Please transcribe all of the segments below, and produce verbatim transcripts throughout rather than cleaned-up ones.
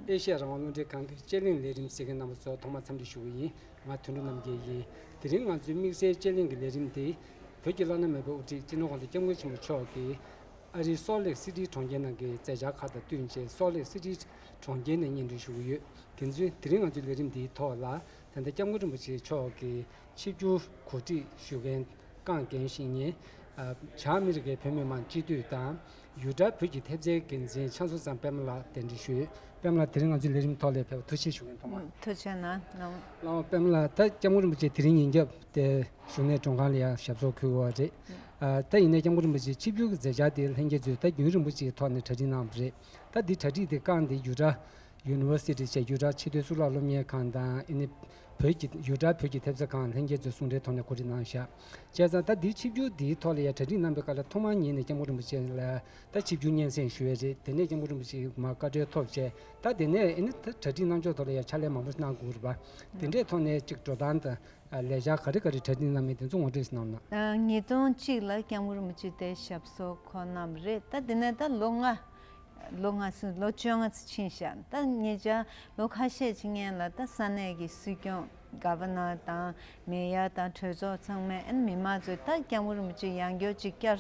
ཨེ་ཤེ་ཡ་རང་དབང་རླུང་འཕྲིན་ཁང་གི་དཔྱད་གླེང་ལས་རིམ་གཟིགས་མཁན་རྣམ་པ་ཚོ་ཐོག་མར་འཚམས་འདྲི་ཞུ་གི་ཡིན། ང་དོན་གྲུབ་རྣམ་རྒྱལ་ཡིན། དེ་རིང་ང་ཚོའི་དམིགས་བསལ་དཔྱད་གླེང་གི་ལས་རིམ་དེ། བོད་ཀྱི་བླ་ན་མེད་པའི་དབུ་ཁྲིད་སྤྱི་ནོར་༸གོང་ས་༸སྐྱབས་མགོན་ཆེན་པོ་མཆོག་གིས་ཨ་རིའི་སོལ་ལེག་སི་ཊི་གྲོང་ཁྱེར་ནང་གི་མཛད་འཆར་ཁག་དང་བསྟུན་བྱས་སོལ་ལེག་སི་ཊི་གྲོང་ཁྱེར་ནས་སྙན་སྒྲོན་ཞུ་གི་ཡོད། དེ་ཚོས་དེ་རིང་ང་ཚོའི་ལས་རིམ་འདིའི་ཐོག་ལ་ད་ལྟ་༸སྐྱབས་མགོན་རིན་པོ་ཆེ་མཆོག་གི་ཆིབས་བསྒྱུར་གོ་སྒྲིག་ཞུ་མཁན་རྐང་འགན་བཞེས་མཁན་བྱང་ཨ་མི་རི་ཀའི་བོད་མི་མང་སྤྱི་འཐུས་དང་ཡུ་ཊ་བོད་ཀྱི་ཐེབས་རྩའི་འགན་འཛིན་ཆང་བཟང་ཚང་པད་མ་ལགས་གདན་འདྲེན་ཞུས། པད་མ་ལགས་དེ་རིང་ང་ཚོའི་ལས་རིམ་ཐོག་ལ་ཕེབས་པར་ཐུགས་རྗེ་ཆེ་ཞུ་མཁན་ཐོག་མར། ཐུགས་རྗེ་གནང་། བླ་མ་པད་མ་ལགས། ད་༸སྐྱབས་མགོན་རིན་པོ་ཆེ་དེ་རིང་ཉིན་རྒྱབ་དེ་བཞུགས་གནས་མགྲོན་ཁང་ལ་ཡང་ཞབས་སོར་འཁོད་ཡོད་པ་རེད། ཨ་ད་ཡིན་ནའི་༸སྐྱབས་མགོན་རིན་པོ་ཆེ་ཆིབས་བསྒྱུར་གྱི་མཛད་འཆར་དེ་ལྷན་རྒྱས་ཚོས་ད་རྒྱུན་རིང་པོ་ཅིག་གི་ཐོག་ནས་གྲ་སྒྲིག་གནང་བ་རེད། ད་འདི་གྲ་སྒྲིག་དེ་བསྐངས་ཏེ་ཡུ་ཊ་ཡུ་ནི་ཝར་སི་ཊི་བྱས་ཡུ་ཊ་ཆེས་མཐོའི་གཙུག་ལག་སློབ་གཉེར་ཁང་དང་ཨ་ནི་བོད་ཀྱི་ཡུ་ཊ་བོད་ཀྱི་ཐེབས་རྩ་ཁང་ལྷན་རྒྱས་ཚོས་ཟུང་འབྲེལ་ཐོག་ནས་གོ་སྒྲིག་གནང་བཞག་བྱས་ཙང་ད་འདིའི་ཆིབས་བསྒྱུར་འདིའི་ཐོག་ལ་ཡང་གྲ་སྒྲིག་གནང་པའི་སྐབས་ལ་ཐོག་མར་ཉིད་ནས་༸སྐྱབས་མགོན་རིན་པོ་ཆེ་ལ་ད་ཆིབས་བསྒྱུར་སྙན་སེང་ཞུས་པ་རེད། དེ་ནས་༸སྐྱབས་མགོན་རིན་པོ་ཆེ་མར་བཀའ་འཁྲོལ་ཐོབ་བྱས། ད་དེ་ནས་ཨ་ནི་ད་གྲ་སྒྲིག་གནང་ཕྱོགས་ཐོག་ལ་ཡང་ཕྱག་ལས་མང་པོ་གནང་དགོས་རེད་པ། དེ་འདྲའི་ཐོག་ནས་ཅིག་འགྲོ་སྟངས་དང་ལས་འཆར་ག་རེ་ག་རེ་གྲ་སྒྲིག་གནང་མིན་དེ་ཚོ་ངོ་སྤྲོད་ཞིག་གནང་ན། ཉིས་སྟོང་གཅིག་ལ་༸སྐྱབས་མགོན་རིན་པོ་ཆེ་དེ་ཞབས་སོར་འཁོད་གནང་བ་རེད། ད་དེ་ནས་ད་ལོ་ལྔ། ལོ་ལྔ་ཟིན་ལོ་བཅོ་ལྔ་ཙམ་ཕྱིན་ཤག་ད་ཉེ་ཆར་ལོ་ཁ་ཤས་ཅིག་སྔོན་ལ་ད་ས་གནས་ཀྱི་སྲིད་སྐྱོང་ག་བ་ནར་དང་མེ་ཡར་དང་གྲོས་ཚོགས་ཚང་མས་ཨ་ནི་མི་མང་ཚོས་ད་༸སྐྱབས་མགོན་རིན་པོ་ཆེ་ཡང་བསྐྱར་ཅིག་བསྐྱར་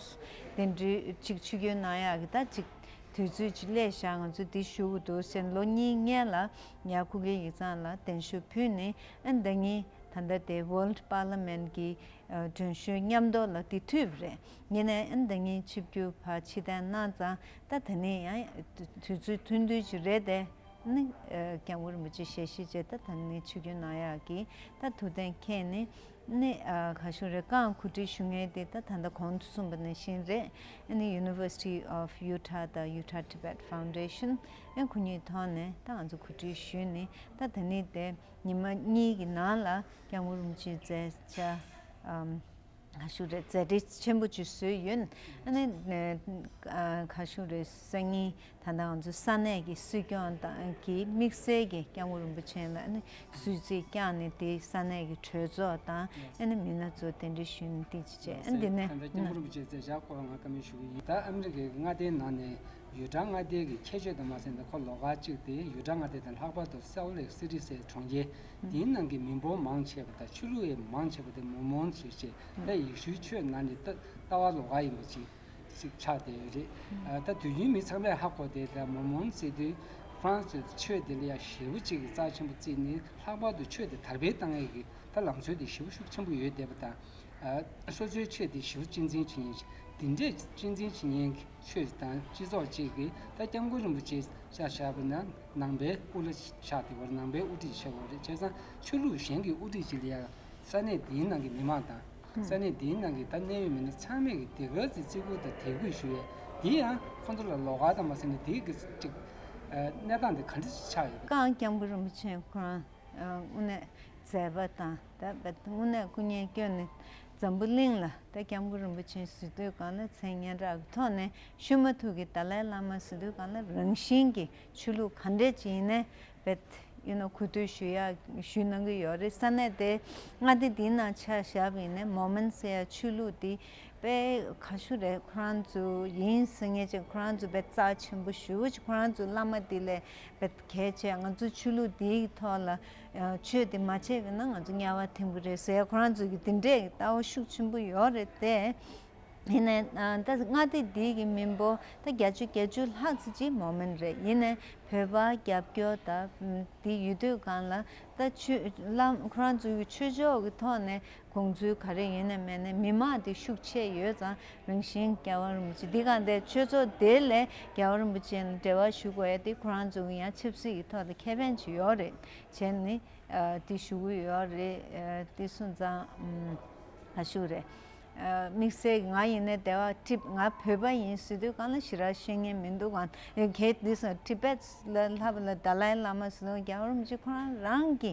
གདན་འདྲེན་ཅིག་ཆིབས་བསྒྱུར་གནང་ཡག་གི་ད་ཅིག་དུས་ཚོད་ཅིག་སླེབས་ཤག་ང་ཚོས་འདི་ཞུ་དགོས་འདུག་ཟེར་ལོ་གཉིས་སྔོན་ལ་ཡར་ཁུག་ཀྱི་ཡིག་ཚང་ལ་གདན་ཞུ་ཕུལ་ནས་ཨ་ནི་ཟླ་ཉིན་ད་ལྟ་དེ་World Parliament གི་མགྲོན་ཤོག་མཉམ་ཐོག་ལ་དེ་ཐུག་པ་རེད། ཡིན་ནའི་ཨ་ནི་ཟླ་ཉིན་ཆིབས་བསྒྱུར་ཕར་ཕྱིར་འཐེན་གནང་ཙང་ད་ད་ནི་ཡང་དུས་ཚོད་ཐུང་ཐུང་ཅིག་རེད་དེ། ནི་༸སྐྱབས་མགོན་རིན་པོ་ཆེ་ཞལ་བཞེས་བྱས་ད་ད་ནི་ཆིབས་བསྒྱུར་གནང་ཡག་གི་ད་ཐུགས་གཏན་འཁེལ་ནས་ནི་ག་ཞུ་རེད། རྐང་གོ་སྒྲིག་ཞུ་མཁན་དེ་ད་ད་ལྟ་གོང་དུ་གསུངས་པ་ནང་བཞིན་རེད། ཨ་ནི་University of Utah དང་Utah Tibet Foundation ཨ་ཁོ་གཉིས་ཐོག་ནས་ད་ང་ཚོ་གོ་སྒྲིག་ཞུས་ནས་ད་ད་ནི་དེ་ཉི་མ་གཉིས་ཀྱི་ནང་ལ་༸སྐྱབས་མགོན་རིན་པོ་ཆེའི་མཛད་འཆར་ཨམ། ཞུ་རེད། མཛད་བྲེལ་ཆེན་པོ་ཅིག་བཟོས་ཡོད། ཨ་ནི་ཨ་ག་ཞུ་རེད། སང་ཉིན་ད་ལྟ་ང་ཚོ་ས་གནས་ཀྱི་སྲིད་སྐྱོང་དང་གི་དམིགས་བསལ་གྱི་༸སྐྱབས་མགོན་རིན་པོ་ཆེ་ལ་ཨ་ནི་གསོལ་ཚིགས་བསྐྱངས་ནས་དེ་ས་གནས་ཀྱི་གྲོས་ཚོགས་དང་ཨ་ནི་མི་སྣ་ཚོ་གདན་འདྲེན་ཞུས་ནས་དེ་ཅིག་བྱས། ཨ་ནི་དེ་ནས་ད་ལྟ་༸སྐྱབས་མགོན་རིན་པོ་ཆེའི་མཛད་འཆར་སྐོར་ང་བཀའ་མོལ་ཞུ་གི་ཡིན། ད་ཨ་མི་རི་ཀའི་མངའ་སྡེའི་ནང་ནས་ཡུ་ཊ་མངའ་སྡེ་གི་ཁྱད་ཆོས་དང་མ་ཟད་ནས་ཁོ་ལོགས་ཀ་གཅིག་དེ་ཡུ་ཊ་མངའ་སྡེ་དང་ལྷག་པར་དུ་སོལ་ལེག་སི་ཊི་ཟེར་གྲོང་ཁྱེར་དེའི་ནང་གི་མི་འབོར་མང་ཆེ་བ་དང་ཆོས་ལུགས་ཡང་མང་ཆེ་བ་དེ་མོར་མོན་ཞེས་བྱས་ད་ཡེ་ཤུའི་ཆོས་ནང་ནས་ད་ལྟ་བ་ལོགས་ཀ་ཡིན་པ་ཅིག་ཅིག་ཆགས་བསྡད་ཡོད་རེད། ཨ་ད་དུས་རྒྱུན་མི་ཚང་མས་ཧ་གོ་བསྡད་ད་མོར་མོན་ཟེར་དུས་ཁོ་རང་ཚོའི་ཆོས་དེ་ལ་ཡང་ཞེ་པོ་ཅིག་གི་རྩ་ཆེན་པོ་བརྩིས་ནས་ལྷག་པར་དུ་ཆོས་དེ་དར་སྤེལ་བཏང་ཡས་ཀྱི་ད་ལམ་སྲོལ་དེ་ཞེ་པོ་ཤུགས་ཆེན་པོ་ཡོད་བསྡད་པ་དང་། ཨ་སོ་སོའི་ཆོས་དེ་ཞེ་པོ་གཅེས་འཛིན་བྱེད་མཁན་ཞིག་དེ་འདྲས་གཅེས་འཛིན་བྱེད་མཁན་གྱི་ཆོས་དང་སྤྱི་ཚོགས་ཅིག་གིས་ད་༸སྐྱབས་མགོན་རིན་པོ་ཆེ་ཆ་བཞག་པ་ན་ནང་པའི་དབུ་བླ་ཆགས་བསྡད་པ་རེད། ནང་པའི་དབུ་ཁྲིད་ཆགས་པ་རེད། བྱས་ཙང་ཆོས་ལུགས་གཞན་གྱི་དབུ་ཁྲིད་ཅིག་ལ་ཡང་ས་གནས་དེའི་ནང་གི་མི་མང་དང་ས་གནས་དེའི་ནང་གི་ད་གནད་ཡོད་མི་སྣ་ཚང་མས་ཀྱི་དེ་ག་ཚོད་བརྩི་བཀུར་དང་དད་གུས་ཞུ་ཡས་དེ་ཡང་ཁོ་ཚོ་ལ་ལོགས་ཀ་དང་མ་ཟད་ནས་དེའི་གི་ཅིག་གནས་སྟངས་དེ་ག་འདྲ་ཞིག་ཆགས་ཡོད་པ། ཀང་༸སྐྱབས་མགོན་རིན་པོ་ཆེ་ཁོ་རང་དངོས་གནས་མཛད་པ་དང་ད་དངོས་གནས་སྐུ་ངལ་བསྐྱོན་ནས་འཛམ་བུ་གླིང་ལ་ད་༸སྐྱབས་མགོན་རིན་པོ་ཆེ་ཟེར་དུས་སྒང་ལ་མཚན་སྙན་གྲགས་ཀྱི་ཐོག་ནས་ཞུ་མ་ཐུབ་ཀྱི་ཏཱ་ལའི་བླ་མ་ཟེར་དུས་སྒང་ལ་རང་བཞིན་གྱི་ཆོས་ལུགས་ག་འདྲས་ཅིག་ཡིན་ནའི་བེད་ཡིན་ནོ་གུས་འདུད་ཞུ་ཡ་ཞུ་གནང་གི་ཡོད་རེད། ས་གནས་དེ་མངའ་སྡེ་འདིའི་ནང་ཆ་བཞག་པ་ཡིན་ནའི་མོར་མོན་ཟེར་ཡ་ཆོས་ལུགས་འདི་དཔེ་ག་ཞུ་རེད། ཁོ་རང་ཚོ་ཡིན་ཟེར་མཁན་ཅིག་ཁོ་རང་ཚོ་དཔེ་རྩ་ཆེན་པོ་ཞེ་པོ་ཅིག་ཁོ་རང་ཚོ་བླ་མ་འདི་ལས་དཔེ་གལ་ཆེ། ང་ཚོ་ཆོས་ལུགས་འདིའི་ཐོག་ལ་ཆོས་འདི་མ་བྱས་པ་ཡིན་ན་ང་ཚོ་དམྱལ་བ་ཐིམ་གྱི་རེད་ཟེར་ཁོ་རང་ཚོ་གི་འདི་འདྲས་ཀྱི་ལྟ་བ་ཤུགས་ཆེན་པོ་ཡོད་རེད་དེ། ཡིན་ནའི་ད་མངའ་སྡེ་འདི་གི་མི་འབོར་ད་བརྒྱད་ཅུ་བརྒྱད་ཅུ་ལྷག་ཙམ་ཅིག་མོར་མོན་རེད། ཡིན་ནའི་བོད་པ་རྒྱབ་སྐྱོར་ད་འདི་ཡོད་དུས་སྒང་ལ་ད་ཆོས་བླ་ཁོ་རང་ཚོའི་ཆོས་ཕྱོགས་ཀྱི་ཐོག་ནས་དགོངས་ཚུལ་ག་རེ་ཡིན་ནའི་མེད་ནའི་མི་མང་འདི་ཤུགས་ཆེ་ཡོད་ཙང་རང་བཞིན་རྒྱལ་བ་རིན་པོ་ཆེ་འདི་གང་དེ་ཆོས་ཚོགས་དེ་ལས་རྒྱལ་བ་རིན་པོ་ཆེ་ལ་འབྲེལ་བ་ཞུ་དགོས་ཡ་དེ་ཁོ་རང་ཚོ་གི་ཡང་ཆབ་སྲིད་ཀྱི་ཐོག་ལ་ཁེ་ཕན་ཅིག་ཡོད་རེད་བྱས་ནས་འདི་ཞུ་གི་ཡོད་རེད། འདི་སོང་ཙང་ག་ཞུ་རེད། དམིགས་བསལ་ང་ཡིན་ནའི་དེ་བ་ཊི་ང་བོད་པ་ཡིན་ཟེར་དུས་སྒང་ལ་ཞེ་དྲག་ཤེས་མཁན་མི་འདུག་གང་ལ་གལ་ཏེ་སོང་ཊི་བེད་ལ་ལྷག་པ་ལ་ཏཱ་ལའི་བླ་མ་ཟེར་དུས་རྒྱལ་བ་རིན་པོ་ཆེ་ཁོ་རང་རང་གི་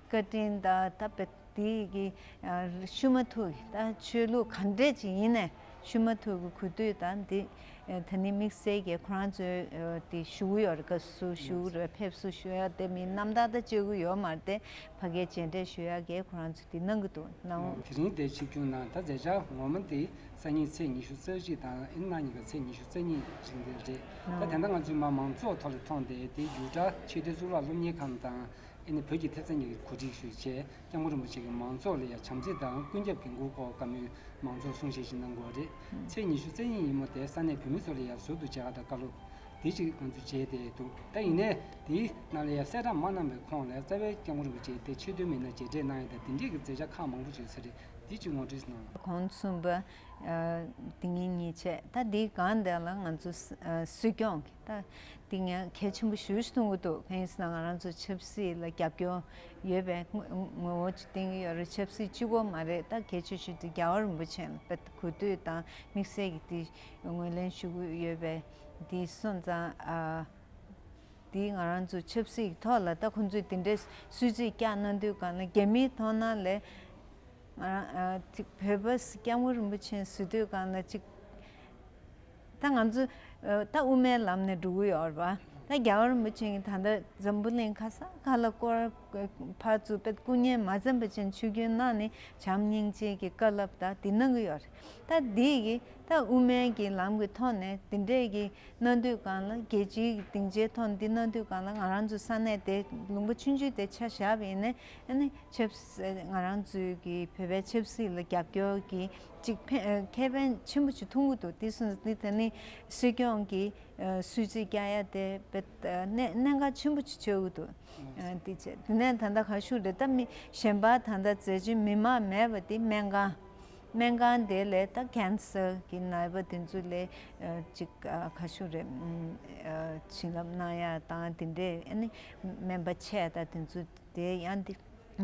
བཀའ་དྲིན་དང་ད་བེད་དེ་གི་ཞུ་མ་ཐུབ་ཀྱི་ད་ཆོས་ལུགས་ག་འདྲས་ཅིག་ཡིན་ནའི་ཞུ་མ་ཐུབ་ཀྱི་གུས་འདུད་དང་འདི་ ད་ནི་དམིགས་བསལ་གྱི་ཁོ་རང་ཚོའི་དེ་ཞུ་གི་ཡོད་རེད། དགའ་བསུ་ཞུ་གི་རེད། ཕེབས་བསུ་ཞུ་ཡ་དེ་མིན་རྣམ་ཐར་ད་བཅད་གི་ཡོད་མ་རེད་དེ། ཕ་གིར་མཇལ་འཕྲད་ཞུ་ཡ་གི་ཁོ་རང་ཚོ་དེ་གནང་གི་འདུག་ནའོ། དེ་རིང་དེ་ཆིབས་བསྒྱུར་གནང་ད་མཛད་འཆར་ངོ་མ་དེ་སང་ཉིན་ཚེས་ཉི་ཤུ་རྩ་གཅིག་དང་ཨེ་ནི་གཉིས་ཀ་ཚེས་ཉི་ཤུ་རྩ་གཉིས་རིང་དེ་རེད། ད་དེ་འདྲ་ང་ཚོའི་མ་མང་ཚོགས་ཐོག་ལ་མཐོང་དེ་དེ་རྒྱུགས་སྤྲད་ཆེས་མཐོའི་གཙུག་ལག་སློབ་གཉེར་ཁང་དང་། ཨེ་ནི་བོད་ཀྱི་ཐེབས་རྩ་གཉིས་ཀྱི་གོ་སྒྲིག་ཞུས་བྱས་སྐྱབས་མགོན་རིན་པོ་ཆེ་གིས་མང་ཚོགས་ལ་ཡང་བྱམས་བརྩེ་དང་ཀུན་ཁྱབ་ཀྱི་འགུག་སྐོར་བཀའ་མོལ་མང་ཚོགས་གསུང་བཤད་ཅིག་གནང་དགོས་རེད། ཚེས་ཉི་ཤུ་རྩ་གཉིས་ཉིན་མོ་དེ་ས་གནས་བོད་མི་ཚོ་ལ་ཡང་ཟུར་དུ་མཇལ་ཁ་དང་བཀའ་སློབ་དེ་ཅིག་ང་ཚོས་བྱས་ཏེ་འདུག་ད་ཡིན་ནའི་དེའི་ནང་ལ་ཡང་གསལ་བསྒྲགས་མ་གནང་བའི་ཁོངས་ལ་རྩ་བའི་སྐྱབས་མགོན་རིན་པོ་ཆེ་དེ་ཆེད་དོན་མི་སྣ་མཇལ་འཕྲད་གནང་ཡོད། ད་དེ་འདྲས་ཀྱི་མཛད་འཆར་ཁག་མང་པོ་བྱུང་ས་རེད། དེ་ཅིག་ངོ་སྤྲོད་གནང་རོགས། གོང་གསུངས་པ། ཨ། དེ་ཉིན་ཉིན་བྱས་ད་འདིའི་སྒང་དེ་ལ་ང་ཚོ་ཨ་སྲིད་སྐྱོང་གི་ད་འདི་ངས་གལ་ཆེན་པོ་ཞེ་པོ་ཞིག་མཐོང་གི་འདུག་གང་ཡིན་ཟེར་ན་ང་རང་ཚོ་ཆབ་སྲིད་ལ་རྒྱབ་སྐྱོར་ཡོད་པའི་ངོ་ངོ་བོ་ཅིག་བསྟན་གྱི་ཡོད་རེད། ཆབ་སྲིད་གཅིག་པོ་མ་རེད། ད་གལ་ཆེ་ཤོས་དེ་རྒྱལ་བ་རིན་པོ་ཆེ་ལ་དཔེ་གུས་འདུད་དང་དམིགས་བསལ་གྱི་དེ་ངོས་ལེན་ཞུ་གི་ཡོད་པའི་དེ་སོང་ཙང་ཨ་དེ་ང་རང་ཚོ་ཆབ་སྲིད་ཀྱི་ཐོག་ལ་ད་ཁོང་ཚོས་དེ་འདྲའི་གསོལ་ཚིགས་བཀྱག་གནང་དུས་སྒང་ལ་རྒྱ་མིའི་མཐོང་སྣང་ལས། ང་རང་ཨ་ཅིག་བོད་པ་སྐྱབས་མགོན་རིན་པོ་ཆེ་ཟེར་དུས་སྒང་ལ་ཅིག་ད་ང་ཚོ་ཨ་ད་དབུ་མའི་ལམ་ནས་འགྲོ་གི་ཡོད་རེད་པ། ད་རྒྱལ་བ་རིན་པོ་ཆེ་གིས་ད་ལྟ་འཛམ་བུ་གླིང་ག་ས་ག་ལ་སྐོར་ཕར་ཚུར་དཔེ་སྐུ་ཉིད་མ་འཛེམ་པ་ཅན་ཆིབས་བསྒྱུར་གནང་ནས་བྱམས་སྙིང་རྗེ་གི་བཀའ་སློབ་ད་འདི་གནང་གི་ཡོད་རེད། ད་འདི་གི་ད་དབུ་མའི་གི་ལམ་གི་ཐོག་ནས་འདི་འདྲས་གི་གནང་དུས་སྒང་ལ་རྒྱལ་སྤྱིའི་སྡིངས་ཆའི་ཐོག་འདི་གནང་དུས་སྒང་ལ་ང་རང་ཚོ་ས་གནས་དེ་ལུང་པ་ཆུང་ཆུང་དེ་ཆ་བཞག་པ་ཡིན་ན་ཨ་ནི་ཆབ་སྲིད་ང་རང་ཚོའི་གི་བོད་པའི་ཆབ་སྲིད་ལ་རྒྱབ་སྐྱོར་གྱི་ཅིག་ཕན་ཁེ་ཕན་ཆེན་པོ་ཅིག་མཐོང་གི་འདུག་དེ་སོང་ཙང་དེ་ནི་སྲིད་སྐྱོང་གི་གསོལ་ཚིགས་བཀྱག་ཡ་དེ་དཔེ་གནད་གནད་འགག་ཆེན་པོ་ཅིག་ཆགས་ཀྱི་འདུག་དེ་བྱས་དེ་ནས་ད་ལྟ་ག་ཞུ་རེད། ད་མི་གཞན་པ་ད་ལྟ་འཛད་སྤྱོད་མི་མང་མེད་པ་དེ་སྨན་ཁང་སྨན་ཁང་དེ་ལས་ད་ཀན་སར་གྱི་ནད་པ་དེ་ཚོ་ལས་ཅིག་ག་ཞུ་རེད། བྱིན་རླབས་གནང་ཡ་དང་དེ་འདྲས་ཨ་ནི་སྨན་པ་ཆས་དང་དེ་ཚོ་དེ་ཡང་འདི་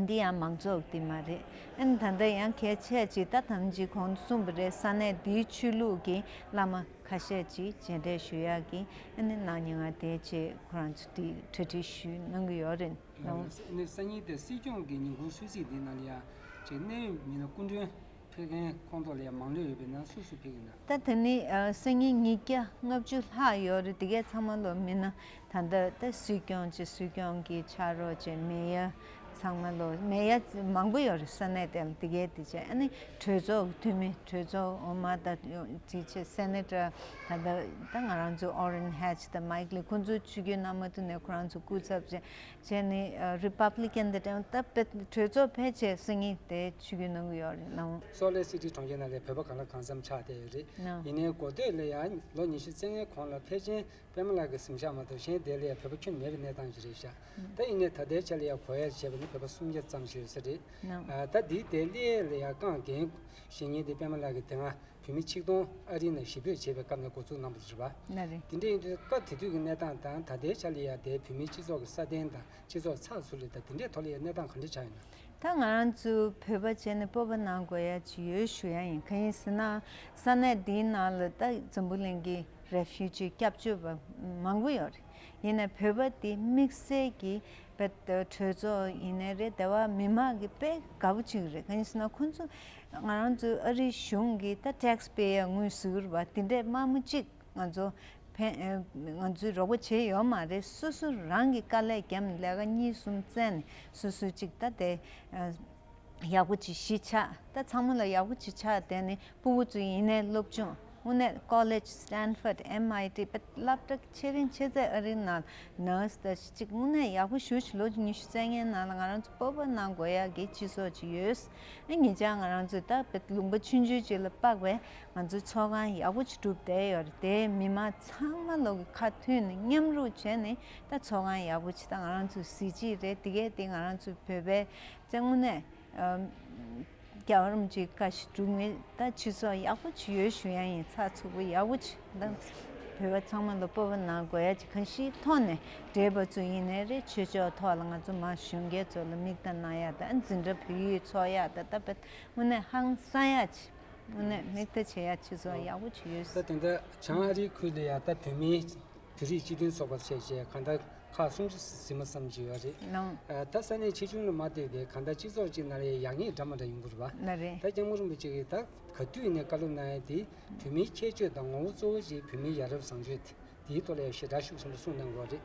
འདི་ཡང་མང་ཚོགས་དེ་མ་རེད། ཨ་ནི་ད་ལྟ་ཡང་གལ་ཆེ་ཅིག་ད་ཐམས་ཅད་གོང་དུ་གསུངས་པ་རེད། ས་གནས་འདིའི་ཆོས་ལུགས་ཀྱི་བླ་མ་ཁ་ཤས་ཅིག་མཇལ་འཕྲད་ཞུ་ཡག་གི་ཨ་ནི་གནང་མྱོང་བ་དེ་བཅས་ཁོ་རང་ཚོ་དེ་གྲ་སྒྲིག་ཞུས་གནང་གི་ཡོད་རེད། ཨ་ནི་སང་ཉིན་དེ་སྲིད་སྐྱོང་གི་ཉིན་གུང་གསོལ་ཚིགས་འདི་ནང་ལ་ཡང་ཅིག་གནད་ཡོད་མི་སྣ་སྐུ་མགྲོན་ཕེབས་མཁན་ཁོང་ཚོ་ལ་ཡང་མང་ལོས་ཡོད་པའི་ནང་སུ་སུ་ཕེབས་ཀྱི་ན། ད་དེ་ནི་ཨ་སང་ཉིན་ཉིས་བརྒྱ་ལྔ་བཅུ་ལྷག་ཡོད་རེད། དེ་གས་ཚང་མ་ལོ་མི་སྣ་ད་ལྟ་ད་སྲིད་སྐྱོང་བཅས་སྲིད་སྐྱོང་གི་ཕྱག་རོགས་བཅས་མེ་ཡར་ཚང་མ་ལོ་མེ་ཡར་མང་པོ་ཡོད་རེད། ས་གནས་དེ་ལ་དེ་གས་དེ་བྱས་ཨ་ནི་གྲོས་ཚོགས་ཀྱི་འཐུས་མི་གྲོས་ཚོགས་འོག་མ་ད་དེ་བྱས་སེ་ནེ་ཊར་ད་ལྟ་ད་ང་རང་ཚོ་ཨོ་རེན་ཧེཆ་དང་མའིག་ལི་ཁོང་ཚོ་ཆིབས་བསྒྱུར་གནང་མ་ཐུབ་ནས་ཁོ་རང་ཚོ་སྐུ་ཚབ་བྱས། བྱས་ནས་རི་པབ་ལི་ཀན་དེ་དྲན་ད་དཔེ་གྲོས་ཚོགས་ཕལ་ཆེར་སང་ཉིན་དེ་ཆིབས་བསྒྱུར་གནང་གི་ཡོད་རེད་ལགས། སོལ་ལེག་སི་ཊི་གྲོང་ཁྱེར་ནང་ལ་བོད་པ་གང་ལ་གང་འཚམ་ཆགས་བསྡད་ཡོད་རེད། ནོ། ཡིན་ནའི་འགོ་སྟོད་ལ་ཡང་ལོ་ཉི་ཤུ་རྩ་ལྔའི་གོང་ལ་ཕལ་ཆེར་པད་མ་ལགས་ཀྱི་གཟིམ་ཤག་མ་གཏོགས་གཞན་དེ་ལ་ཡང་བོད་པ་ཁྱོན་མེད་པའི་གནས་སྟངས་ཤིག་རེད་ཤག་ད་ཡིན་ནའི་ད་ལྟའི་ཆ་ལ་ཡང་གོ་ཡ་བྱས་པ་ནི་བོད་པ་སུམ་བརྒྱ་ཙམ་ཞིག་ཡོད་ས་རེད། ནོ། ད་འདིའི་དེ་སླེབས་ལ་ཡང་རྐང་འགན་བཞེས་མཁན་དེ་པད་མ་ལགས་ཀྱིས་དེ་སྔ་བོད་མི་ཆིག་སྟོང་ཨ་རིའི་ནང་གཞིས་སྤོས་བྱས་པའི་སྐབས་ནས་འགོ་འཛུགས་གནང་བ་རེད་པ། ལགས་རེད། དེ་འདྲ་ཡིན་དུས་སྐབས་དེ་དུས་ཀྱི་གནས་སྟངས་དང་ད་ལྟའི་ཆ་ལ་ཡང་དེ་བོད་མིའི་སྤྱི་ཚོགས་ཀྱི་སྲ་བརྟན་དང་སྤྱི་ཚོགས་ཚགས་ཚུད་ལ་དང་དེ་འདྲའི་ཐོག་ལ་ཡང་གནས་སྟངས་ག་འདྲ་ཆགས་ཡོད་ན། ད་ང་རང་ཚོ་བོད་པ་བྱས་ནས་སྤོབས་པ་གནང་དགོས་ཡ་ཅིག་ཡོད་ཞུ་ཡ་ཡིན། གང་ཡིན་ཟེར་ན་ས་གནས་འདིའི་ནང་ལ་ད་འཛམ་བུ་གླིང་གི་རེ་ཕུ་ཇི་སྐྱབས་བཅོལ་བ་མང་པོ་ཡོད་རེད། ཡིན་ནའི་བོད་པ་དེ་དམིགས་བསལ་གྱི་དཔེ་གྲོས་ཚོགས་ཡིན་ནའི་རེད། དེ་བ་མི་མང་གི་དཔེ་དགའ་པོ་ཅིག་རེད། གང་ཡིན་ཟེར་ན་ཁོང་ཚོ་ང་རང་ཚོ་ཨ་རིའི་གཞུང་གི་ད་ཊེག་སི་པེ་ཡར་དངུལ་ཟེར་གི་རེད་པ། དེ་འདྲས་དམའ་མོ་གཅིག་ང་ཚོ་ཕན་ཨེ་ང་ཚོས་རོགས་པ་བྱས་ཡོད་མ་རེད། སོ་སོ་རང་གི་དཀའ་ལས་བརྒྱབ་ནས་ལས་ཀ་གཉིས་གསུམ་བཙལ་ནས་སོ་སོ་གཅིག་ད་དེ་ཨ་ཡག་པོ་ཅིག་གཞིས་ཆགས། ད་ཚང་མ་ལ་ཡག་པོ་ཅིག་ཆགས་བསྡད་ནས་སྤུ་གུ་ཚོ་ཡིན་ནའི་སློབ་སྦྱོང་དངོས་གནས་ཀོ་ལེཇ་སི་ཊན་ཕོར་ཌི་ཨེམ་ཨའི་ཊི་དཔེ་སློབ་གྲྭ་ཆེ་རིང་ཆེ་ཚད་ཨ་རིའི་ནང་ནར་སི་དང་གཅིག་དངོས་གནས་ཡག་པོ་ཞེ་པོ་ཅིག་ལོ་ཉི་ཤུ་རྩ་ལྔའི་ནང་ལ་ང་རང་ཚོ་སྤོབས་པ་གནང་དགོས་ཡག་གི་སྤྱི་ཚོགས་ཅིག་ཡོད། ཨ་ཉེ་ཆར་ང་རང་ཚོས་ད་དཔེ་ལུང་པ་ཆུང་ཆུང་ཅིག་ལ་དཔག་པའི་ང་ཚོའི་ཚོགས་ཁང་ཡག་པོ་ཅིག་གྲུབ་བསྡད་ཡོད་རེད། དེའི་མི་མང་ཚང་མ་ལོག་གི་ཁ་མཐུན་ནས་མཉམ་རུབ་བྱས་ནས་ད་ཚོགས་ཁང་ཡག་པོ་ཅིག་ད་ང་རང་ཚོའི་གཟི་བརྗིད་རེད། དེ་གས་དེ་ང་རང་ཚོའི་བོད་པའི་ད་དངོས་གནས་ཨ་རྒྱལ་བ་རིན་པོ་ཆེའི་བཀའ་བཞིན་སྒྲུབ་མཁན་ད་སྤྱི་ཚོགས་ཡག་པོ་ཅིག་ཡོད་ཞུ་ཡ་ཡིན། ཚགས་ཚུད་པོ་ཡག་པོ་ཅིག་ད་བོད་པ་ཚང་མ་ལ་སྤོབས་པ་གནང་དགོས་ཡ་ཅིག་གང་ཞིག་ཐོག་ནས་བགྲེས་པ་ཚོ་ཡིན་ནའི་རེད། ཆོས་ཕྱོགས་ཐོག་ལ་ང་ཚོ་མ་གཞོན་སྐྱེས་ཚོ་ལ་མིག་ལྟ་གནང་ཡ་ད་འཛིན་གྲྭ་བོད་ཡིག་ཚོགས་ཡ་ད་ད་དཔེ་དངོས་གནས་ཧང་སང་ཡ་ཅིག་དངོས་གནས་མིག་ལྟ་བྱེད་ཡ་ཅིག་བཟོ་ཡག་པོ་ཅིག་ཡོད། ད་དེ་འདྲ་བྱང་ཨ་རིའི་ཁུལ་ལ་ཡ་ད་བོད་མིའི་བོད་རིགས་སྤྱི་མཐུན་ཚོགས་པ་བྱས་བྱས་གང་ལྟར་ ཁག་སུམ་ཅུ་ཟིན་པ་ཙམ་ཅིག་ཡོད་རེད། ནང་། ཨ། ད་ས་གནས་ཆེ་ཆུང་ལ་མ་ལྟོས་པའི་གང་ལྟར་སྤྱི་ཚོགས་གཅིག་ནང་ལ་ཡག་ཉེས་འདྲ་མི་འདྲ་ཡོང་གི་རེད་པ། ན་རེད། ད་སྐྱབས་མགོན་རིན་པོ་ཆེ་གིས་ད་ག་དུས་ཡིན་ནའི་བཀའ་སློབ་གནང་ཡ་དེ་བོད་མིའི་ཁྱད་ཆོས་དང་ངོ་བོ་གཙོ་བོ་ཅིག་བོད་མིའི་ཡ་རབས་བཟང་སྤྱོད་དེའི་ཐོག་ལ་ཡ་ཞེ་དྲག་ཤུགས་ཆེན་པོ་གསུངས་གནང་དགོས་རེད།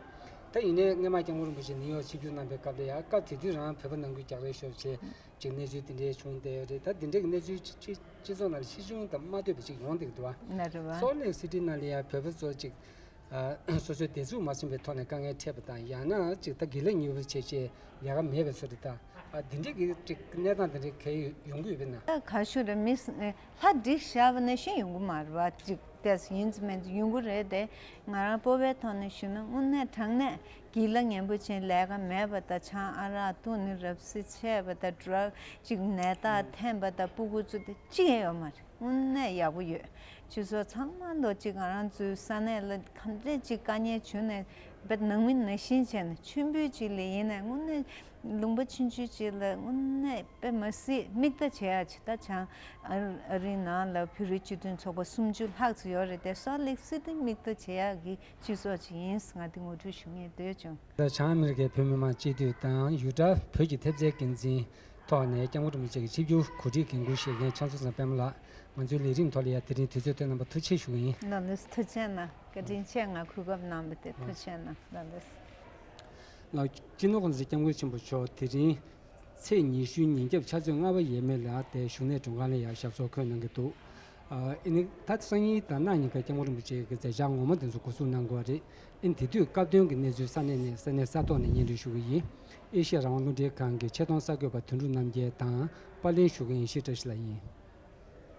ད་ཡིན་ནའི་སྔོན་མ་སྐྱབས་མགོན་རིན་པོ་ཆེ་ནིའུ་ཡོག་ཆིབས་བསྒྱུར་གནང་པའི་སྐབས་ལ་ཡ་སྐབས་དེ་དུས་རང་བོད་པ་ནང་ཁུལ་རྒྱག་རེས་ཤོར་བྱས་ཅིག་གནས་ཚུལ་དེ་འདྲའི་བྱུང་བསྡད་ཡོད་རེད། ད་དེ་འདྲའི་གནས་ཚུལ་སྤྱི་སྤྱི་ཚོགས་ནང་ལ་ཕྱིས་འབྱུང་དང་མ་ལྟོས་པའི་ཅིག་ཡོང་བསྡད་ཀྱི་འདུག་བ། ན་རེད་བ། སོལ་ལེག་སི་ཊི་ནང་ལ་ཡ་བོད་པ་ཚོ་ཅིག་ཨ། སོ་སོའི་བདེ་སྡུག་མ་མཚོན་པའི་ཐོག་ནས་དཀའ་ངལ་འཕྲད་པ་དང་ཡང་ན་ཅིག་ད་དགེ་ལས་མྱུར་པོ་བྱས་བྱས་ལས་ཀ་མེད་པའི་བཟོ་འདྲ་དང་། ཨ། འདི་འདྲའི་གི་ཅིག་གནས་སྟངས་འདི་འདྲའི་ག་ཡོང་གི་ཡོད་པས་ན། ད་ག་ཞུ་རེད། མི་ལྷ་འགྲིག་བཞག་པ་ནང་བཞིན་ཡོང་གི་མ་རེད་བ། ཅིག་ཏེས་ཡིན་ཙམ་མིན་ཙམ་ཡོང་གི་རེད་དེ། ང་རང་སྤོབས་པའི་ཐོག་ནས་ཞུ་ན་དངོས་གནས་དྲང་གནས་དགེ་ལས་ངན་པོ་བྱས་ལས་ཀ་མེད་པ་དང་ཆང་ཨ་རག་འཐུང་ནས་རབ་གསལ་ཆད་པ་དང་ཌྲག་ཅིག་ནད་རྟགས་འཐེན་པ་དང་སྤུ་གུ་ཚོ་དེ་གཅིག་ཡང་ཡོད་མ་རེད། དངོས་གནས་ཡག་པོ་ཡོད། སྤྱི་ཚོགས་ཚང་མ་ལོ་གཅིག་ང་རང་ཚོའི་ས་གནས་ལ་ག་འདྲས་ཅིག་དཀའ་ངལ་བྱུང་ནས་བེད་ནང་མི་ནང་བཞིན་བྱས་ནས་མཆོད་འབུལ་ཅིག་ལ་ཡིན་ནས་དངོས་གནས་ལུང་པ་ཆུང་ཆུང་ཅིག་ལ་དངོས་གནས་དཔེ་མ་སྲིད་མིག་ལྟ་བྱེད་ཡག་ཅིག་ད་བྱང་ཨ་རིའི་ནང་ལ་བོད་རིགས་སྤྱི་མཐུན་ཚོགས་པ་སུམ་ཅུ་ལྷག་ཙམ་ཡོད་རེད་དེ། སོལ་ལེག་སི་ཊི་མིག་ལྟ་བྱེད་ཡག་གི་སྤྱི་ཚོགས་ཅིག་ཡིན་ང་འདི་ངོ་སྤྲོད་ཞུ་སྙིང་འདོད་བྱུང་། ད་བྱང་ཨ་མི་རི་ཀའི་བོད་མི་མང་སྤྱི་འཐུས་དང་ཡུ་ཊ་བོད་ཀྱི་ཐེབས་རྩའི་འགན་འཛིན་ཐོག་ནས་སྐྱབས་མགོན་རིན་པོ་ཆེ་གི་ཆིབས་བསྒྱུར་གོ་སྒྲིག་འགན་འཁུར་བཞེས་མཁན་ཕྱག་མཛོད་ཚང་པད་མ་ལགས། ང་ཚོའི་ལས་རིམ་ཐོག་ལ་ཡང་དེ་རིང་དུས་ཚོད་བཏོན་གནང་བར་ཐུགས་རྗེ་ཆེ་ཞུ་གི་ཡིན། ལགས་ལགས་ཐུགས་རྗེ་གནང་། བཀའ་དྲིན་ཆེ། ང་གོ་སྐབས་གནང་བ་དེ་ཐུགས་རྗེ་གནང་། ལགས་ལགས། ལགས། སྤྱི་ནོར་༸གོང་ས་༸སྐྱབས་མགོན་ཆེན་པོ་མཆོག་དེ་རིང་ཚེས་ཉི་ཤུའི་ཉིན་རྒྱབ་ཕྱག་ཚོད་ལྔ་པ་ཡས་མས་ལ་དེ་བཞུགས་གནས་མགྲོན་ཁང་ལ་ཡང་ཞབས་སོར་འཁོད་གནང་གི་འདུག་ཨ་ནི་ད་སང་ཉིན་དང་གནངས་ཉིན་ཀ་སྐྱབས་མགོན་རིན་པོ་ཆེ་གི་མཛད་འཆར་ངོ་མ་དེ་ཚོ་འགོ་འཛུགས་གནང་དགོས་རེད། ཨ་ནི་དེ་དུས་སྐབས་དོན་གྱི་གནས་ཚུལ་ས་གནས་ནས་ས་གནས་ས་ཐོག་ནས་སྙན་སྒྲོན་ཞུ་གི་ཡིན། ཨེ་ཤེ་ཡ་རང་དབང་རླུང་འཕྲིན་ཁང་གི་ཆེད་གཏོང་གསར་འགོད་པ་དོན་གྲུབ་རྣམ་རྒྱལ་དང་པར་ལེན་ཞུ་མཁན་ཡེ་ཤེས་བཀྲ་ཤིས་ལགས་ཡིན།